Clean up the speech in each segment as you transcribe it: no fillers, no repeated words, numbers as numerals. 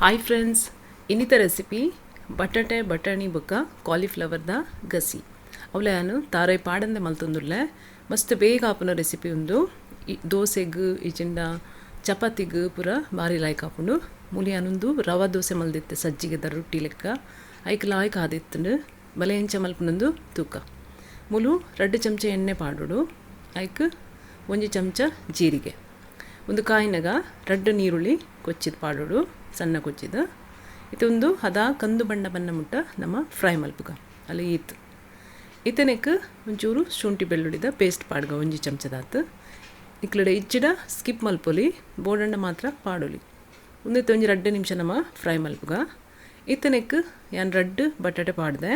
Hi friends, ಇನ್ನಿತ recipe ಬಟಾಟೆ ಬಟಾಣಿ ಬೊಕ್ಕ ಕಾಲಿಫ್ಲವರ್ದ ಗಸಿ. ಅವಲೆ ತಾರೈ ಪಾಡಂದೆ ಮಲ್ತೊಂದುಲ್ಲೆ ಮಸ್ತ್ ಬೇಗ ಆಪುನ ರೆಸಿಪಿ ಉಂದು. ದೋಸೆಗ್ ಇಜಿಂಡ ಚಪಾತಿಗ್ ಪೂರ ಬಾರಿ ಲಾಯ್ಕ್ ಆಪುಂಡು. ಮೂಲಿ ಯಾನೊಂದು ರವಾ ದೋಸೆ ಮಲ್ದಿತ್ತೆ ಸಜ್ಜಿಗೆದ ರೊಟ್ಟಿ ಲೆಕ್ಕ, ಐಕ್ ಲಾಯ್ಕ್ ಆದಿತ್ತುಂಡು. ಬಲೆ ಎಂಚ ಮಲ್ಪುನೊಂದು ತೂಕ. ಮೂಲು 2 ಚಮಚ ಎಣ್ಣೆ ಪಾಡೋಡು, ಐಕ್ 1 ಚಮಚ ಜೀರಿಗೆ, ಒಂದು ಕಾಯಿನಗ 2 ನೀರುಳ್ಳಿ ಕೊಚ್ಚಿದ ಪಾಡೋಡು, ಸಣ್ಣ ಕೊಚ್ಚಿದ. ಇದೊಂದು ಹದ ಕಂದು ಬಣ್ಣ ಬಣ್ಣ ಮುಟ್ಟ ನಮ್ಮ ಫ್ರೈ ಮಲ್ಪುಗ ಅಲ್ಲಿ ಈತ್. ಇತನೆಕ್ ಒಂಚೂರು ಶುಂಠಿ ಬೆಳ್ಳುಳ್ಳಿದ ಪೇಸ್ಟ್ ಪಾಡ್ಗ 1 ಚಮಚದಾತು. ಇಕ್ಲಡೆ ಇಚ್ಚಿಡ ಸ್ಕಿಪ್ ಮಲ್ಪೊಲಿ, ಬೋಡಂಡ ಮಾತ್ರ ಪಾಡೊಲಿ. ಒಂದಿತ್ತೆ ಒಂಜಿ 2 ನಿಮಿಷ ನಮ್ಮ ಫ್ರೈ ಮಲ್ಪುಗ. ಇತನೆಕ್ ಯಾನ್ 2 ಬಟಾಟೆ ಪಾಡ್ದೆ,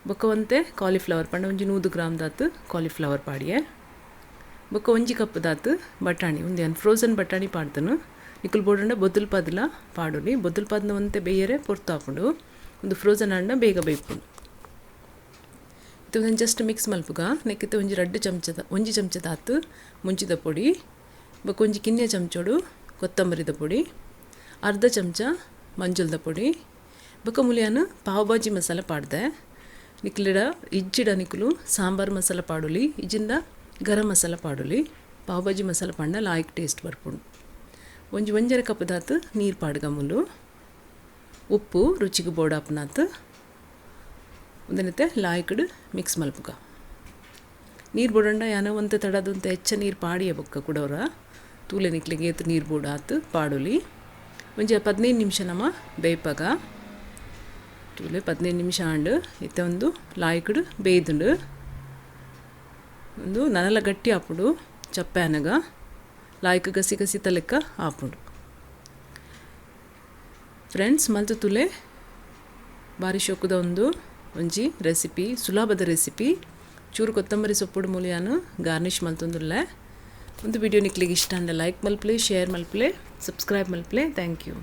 ಬೊಕ್ಕ ಒಂತೆ ಕಾಲಿಫ್ಲವರ್ ಪಂಡ ಒಂಜಿ 100 ಗ್ರಾಮ್ ದಾತು ಕಾಲಿಫ್ಲವರ್ ಪಾಡಿಯೆ, ಬೊಕ್ಕ 1 ಕಪ್ ದಾತು ಬಟಾಣಿ, ಒಂದು ಯಾನ್ ಫ್ರೋಸನ್ ಬಟಾಣಿ ಪಾಡ್ದನು. ನಿಕುಲು ಬೋಡಂಡ ಬೊದ್ದುಲ್ ಪದಲ ಪಾಡೊಲಿ, ಬೊದ್ದುಲ್ ಪದ್ನ ಒಂತೆ ಬೇಯರೆ ಪೊರ್ತು ಆಪುಂಡು, ಒಂದು ಫ್ರೋಸನ್ ಆಂಡ ಬೇಗ ಬೇಯ್ಪುಂಡು. ಇದು ಜಸ್ಟ್ ಮಿಕ್ಸ್ ಮಲ್ಪುಗ. ನೆಕ್ಕಿತ್ತೆ ಒಂಜಿ 2 ಚಮಚದ 1 ಚಮಚದಾತು ಮುಂಚಿದ ಪೊಡಿ, ಬೊಕ್ಕ ಒಂಜಿ ಕಿನ್ಯ ಚಮಚೋಡು ಕೊತ್ತಂಬರಿದ ಪೊಡಿ, ಅರ್ಧ ಚಮಚ ಮಂಜುಲ್ದ ಪೊಡಿ, ಬೊಕ್ಕ ಮುಲಿಯಾನ ಪಾವ್ ಭಾಜಿ ಮಸಾಲ ಪಾಡ್ದೆ. ನಿಕ್ಲಿಡ ಇಜ್ಜಿಡ ನಿಕುಲು ಸಾಂಬಾರು ಮಸಾಲ ಪಾಡೊಲಿ, ಇಜ್ಜಿಂದ ಗರಂ ಮಸಾಲ ಪಾಡೊಲಿ. ಪಾವ್ ಭಾಜಿ ಮಸಾಲ ಪಾಂಡ ಲಾಯ್ಕ್ ಟೇಸ್ಟ್ ಬರ್ಪುಂಡು. ಒಂಜಿ 1.5 ಕಪ್ ದಾತು ನೀರು ಪಾಡ್ಗ ಮುಲು, ಉಪ್ಪು ರುಚಿಗೆ ಬೋಡಾಪುನಾತು, ಒಂದನತ್ತೆ ಲಾಯ್ಕಡ್ ಮಿಕ್ಸ್ ಮಲ್ಪುಗ. ನೀರು ಬೋಡಂಡ ಯಾನ ಒಂತೆ ತಡದಂತೆ ಹೆಚ್ಚ ನೀರು ಪಾಡಿಯ ಬೊಕ್ಕ ಕುಡೋರ ತೂಲೆ ನಿಕ್ಲಿಗೆ ಏತು ನೀರು ಬೋಡಾತು ಪಾಡೊಲಿ. ಒಂಜಿ 15 ನಿಮಿಷ ನಮ್ಮ ಬೇಯ್ಪಾಗ ತೂಲೆ 15 ನಿಮಿಷ ಆಂಡು. ಇತ್ತೆ ಒಂದು ಲಾಯ್ಕಡ್ ಬೇಯ್ದುಂಡು, ಒಂದು ನನಲ ಗಟ್ಟಿ ಆಪುಂಡು ಚಪ್ಪೆ ಅನಗ, ಲಾಯ್ಕ್ ಗಸಿ ಗಸಿ ತಲೆಕ್ಕ ಆಪುಂಡು. ಫ್ರೆಂಡ್ಸ್, ಮಲ್ತು ತುಲೆ ಬಾರಿ ಶೋಕುದ ಒಂದು ಒಂಜಿ ರೆಸಿಪಿ, ಸುಲಭದ ರೆಸಿಪಿ. ಚೂರು ಕೊತ್ತಂಬರಿ ಸೊಪ್ಪುಡು ಮೂಲಿಯಾನು ಗಾರ್ನಿಷ್ ಮಲ್ತೊಂದುಲ್ಲೆ. ಒಂದು ವಿಡಿಯೋ ನಿಕ್ಲಿಗೆ ಇಷ್ಟ ಅಂಡ ಲೈಕ್ ಮಲ್ಪಲೆ, ಶೇರ್ ಮಲ್ಪಲೆ, ಸಬ್ಸ್ಕ್ರೈಬ್ ಮಲ್ಪಲೆ. Thank you.